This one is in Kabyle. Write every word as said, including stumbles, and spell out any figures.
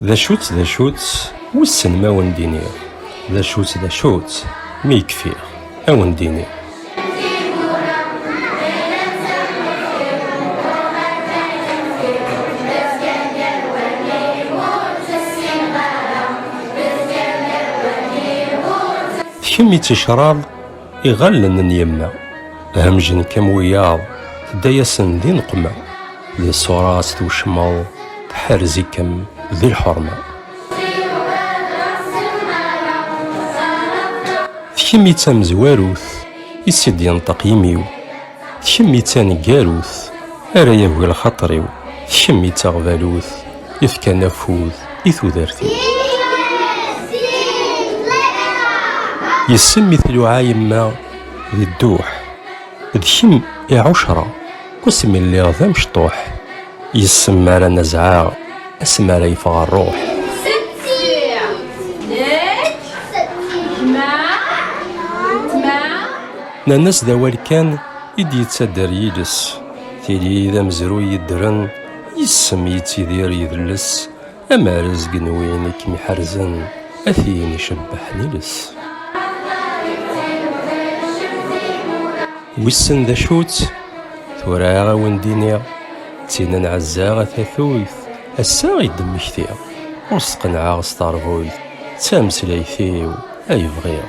D acu-tt, d acu-tt, wissen ma wen-d-iniɣ. D acu-tt, d acu-tt, mi kfiɣ, a wen-d-iniɣ. D kemm i d ticraḍ iɣallen n yemma, hemjen-k am wiyaḍ, tedda-yasen di nneqma. Di ṣṣura-s twecmeḍ, tḥerz-ikem di lḥerma. D kemm i d tamezwarut, i s-id-yenṭeq yimi-w. D kemm i d taneggarut, ara yagi lxaṭer-iw. D kemm i d taɣbalut, yefkan afud i tudert-iw. Yes-m i tluɛa yemma di dduḥ. D kemm i ɛucreɣ, wasmi lliɣ d amecṭuḥ. Yes-m ara nazɛeɣ, asmi ara yeffeɣ ṛṛuḥ. Setti, nekk, gma, weltma. Nnan-as d awal kan i d-yettader yiles. Tili d amezruy yeddren, yes-m yettidir yidles. Amarezg n win i kem-iḥerzen, a tin icebbḥen iles. Wissen d acu-tt, tura a wen-d-iniɣ. D tin n ɛezza a tatut, ass-a i d-mmektiɣ. Ur steqneɛeɣ s terbuyt, d tameslayt-iw ay bɣiɣ.